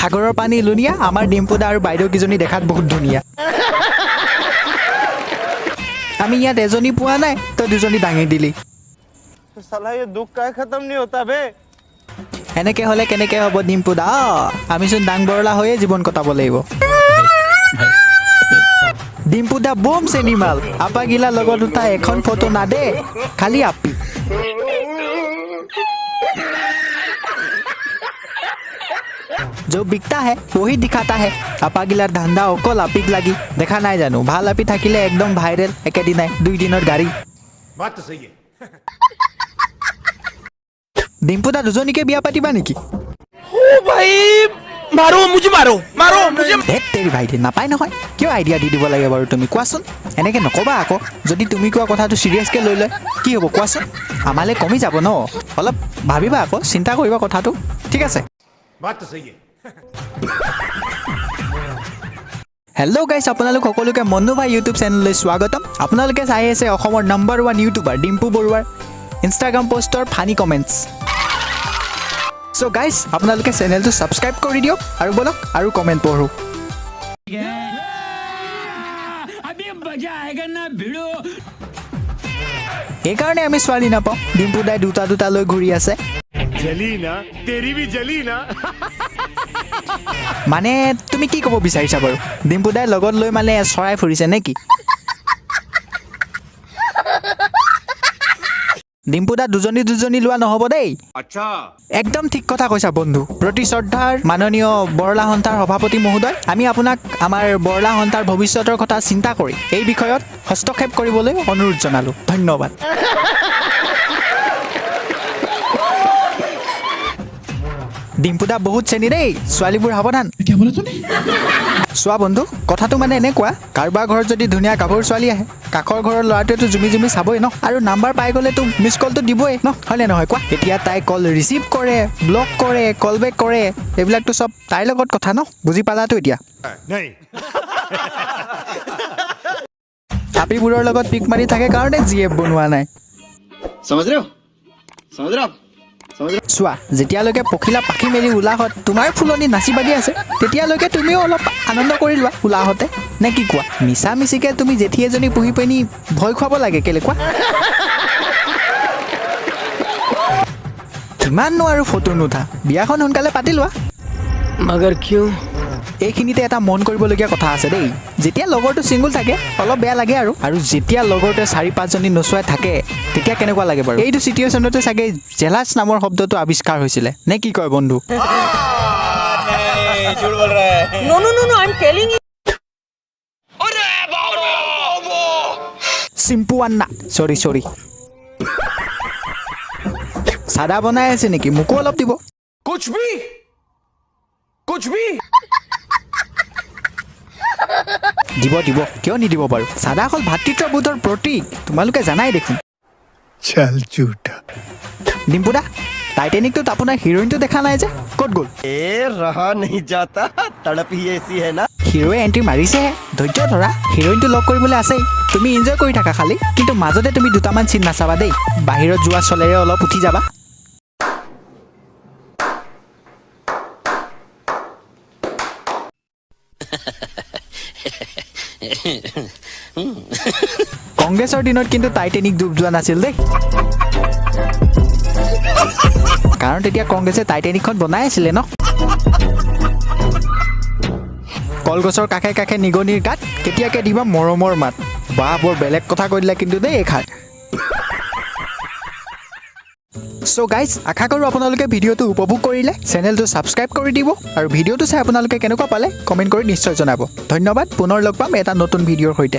সাগৰৰ পানী লুণীয়া, আমাৰ ডিম্পুদা আৰু বাইদেউকেইজনী দেখাত বহুত ধুনীয়া। আমি ইয়াত এজনী পোৱা নাই, তই দুজনী দাঙি দিলি। साला ये दुख का खत्म नहीं होता बे। এনেকে হ'লে কেনেকে হ'ব ডিম্পুদা? আমিচোন ডাং বৰলা হৈয়ে জীৱন কটাব লাগিব। ডিম্পুদা বম চেনিমাল, আপাগিলা লগত উঠা এখন ফটো নাদে, খালি আপি। जो बिकता है वही दिखाता है। আপাগিলাৰ ধান্দা অকল আপিক লাগি। দেখা নাই জানো, ভাল আপি থাকিলে একদম ভাইৰেল, একেদিনাই 2 দিনৰ গাড়ী। बात तो सही है। ডিম্পুদা, দুজনীকে বিয়া পাতিবা নেকি? भाई, मारो मुझे, मारो मारो मुझे। ধেত তেৰি ভাইটি, নাপায় নহয়। কিয় আইডিয়া দি দিব লাগে বাৰু তুমি কোৱাচোন? এনেকৈ নক'বা আকৌ। যদি তুমি কোৱা কথাটো ছিৰিয়াছকৈ লৈ লয় কি হ'ব কোৱাচোন? আমালৈ কমি যাব ন। অলপ ভাবিবা আকৌ, চিন্তা কৰিবা কথাটো, ঠিক আছে? बात तो सही है। হেল্ল' গাইছ, আপোনালোক সকলোকে মন্নু ভাই ইউটিউব চেনেললৈ স্বাগতম। আপোনালোকে চাই আছে অসমৰ নম্বৰ 1 ইউটিউবাৰ ডিম্পু বৰুৱাৰ ইনষ্টাগ্ৰাম পষ্টৰ ফানি কমেণ্টছ। চ' গাইছ, আপোনালোকে চেনেলটো ছাবস্ক্ৰাইব কৰি দিয়ক আৰু ব'লক আৰু কমেণ্ট পঢ়োঁ। अभी मजा आएगा ना भिड़ो। সেইকাৰণে আমি ছোৱালী নাপাওঁ। ডিম্পু দাই দুটা দুটা লৈ ঘূৰি আছে। जली ना, तेरी भी जली ना। মানে তুমি কি ক'ব বিচাৰিছা বাৰু? ডিম্পু দাই লগত লৈ মানে চৰাই ফুৰিছে নে কি? ডিম্পু দা, দুজনী দুজনী লোৱা নহ'ব দেই। अच्छा। একদম ঠিক কথা কৈছা বন্ধু। প্ৰতি শ্ৰদ্ধাৰ মাননীয় বৰলা সন্থাৰ সভাপতি মহোদয়, আমি আপোনাক আমাৰ বৰলা সন্থাৰ ভৱিষ্যতৰ কথা চিন্তা কৰি এই বিষয়ত হস্তক্ষেপ কৰিবলৈ অনুৰোধ জনালোঁ। ধন্যবাদ। ডিম্পুদা বহুত চেনি দেই, ছোৱালীবোৰ সাৱধান। চোৱা বন্ধু, কথাটো মানে এনেকুৱা, কাৰোবাৰ ঘৰত যদি ধুনীয়া গাভৰু ছোৱালী আহে, কাষৰ ঘৰৰ ল'ৰাটোৱেতো জুমি জুমি চাবই ন। আৰু নাম্বাৰ পাই গ'লেতো মিছ কলটো দিবই ন, হয়নে নহয় কোৱা? এতিয়া তাই কল ৰিচিভ কৰে, ব্লক কৰে, কল বেক কৰে, এইবিলাকতো চব তাইৰ লগত কথা ন। বুজি পালাতো এতিয়া? नहीं। আপীবোৰৰ লগত পিক মাৰি থাকে কাৰণে জি এফ বনোৱা নাই। समझ रहे हो? समझ रहे हो आप? समझ रहे? চোৱা, যেতিয়ালৈকে পখিলা পাখি মেলি উলাহত তোমাৰ ফুলনি নাচি বাগি আছে, তেতিয়ালৈকে তুমিও অলপ আনন্দ কৰি লোৱা উলাহতে, নে কি কোৱা? মিছা মিছিকে তুমি জেঠী এজনী পুহি পিনি ভয় খুৱাব লাগে কেলে কোৱা? কিমাননো আৰু ফটো নুঠা, বিয়াখন সোনকালে পাতি লোৱা। मगर क्यों? এইখিনিতে এটা মন কৰিবলগীয়া কথা আছে দেই। যেতিয়া লগৰটো ছিংগল থাকে অলপ বেয়া লাগে আৰু যেতিয়া লগৰটোৱে চাৰি পাঁচজনী নচুৱাই থাকে, তেতিয়া কেনেকুৱা লাগে বাৰু? এইটো চিটুৱেশ্যনতে চাগে জেলাছ নামৰ শব্দটো আৱিষ্কাৰ হৈছিলে, নে কি কয় বন্ধু? No, no, no, no, I'm telling you. Chimpu Anna, চৰি চৰি, চাদা বনাই আছে নেকি? মোকো অলপ দিব। कुछ भी, कुछ भी। দিব দিব, কিয় নিদিব বাৰু? চাদা হ'ল ভাতৃত্ববোধৰ প্ৰতীক, তোমালোকে জানাই দেখোন। चल झूठा। ডিম্পুদা, টাইটেনিকটোত আপোনাৰ হিৰইনটো দেখা নাই যে, ক'ত গ'ল? ए, रहा नहीं जाता, तड़प ही ऐसी है ना। হিৰোৱে এণ্ট্ৰি মাৰিছেহে, ধৈৰ্য ধৰা। হিৰইনটো লগ কৰিবলৈ আছেই। তুমি এনজয় কৰি থাকা খালি, কিন্তু মাজতে তুমি দুটামান চিন নাচাবা দেই। বাহিৰত যোৱা চলেৰে অলপ উঠি যাবা। কংগ্ৰেছৰ দিনত কিন্তু টাইটেনিক ডুব যোৱা নাছিল দেই, কাৰণ তেতিয়া কংগ্ৰেছে টাইটেনিকখন বনাই আছিলে ন। কলগছৰ কাষে কাষে নিগনিৰ গাত, কেতিয়াকে দিবা মৰমৰ মাত। বাহ, বৰ বেলেগ কথা কৈ দিলা কিন্তু দেই এইষাৰ। চ' গাইজ, আশা কৰোঁ আপোনালোকে ভিডিঅ'টো উপভোগ কৰিলে। চেনেলটো ছাবস্ক্ৰাইব কৰি দিব আৰু ভিডিঅ'টো চাই আপোনালোকে কেনেকুৱা পালে কমেণ্ট কৰি নিশ্চয় জনাব। ধন্যবাদ, পুনৰ লগ পাম এটা নতুন ভিডিঅ'ৰ সৈতে।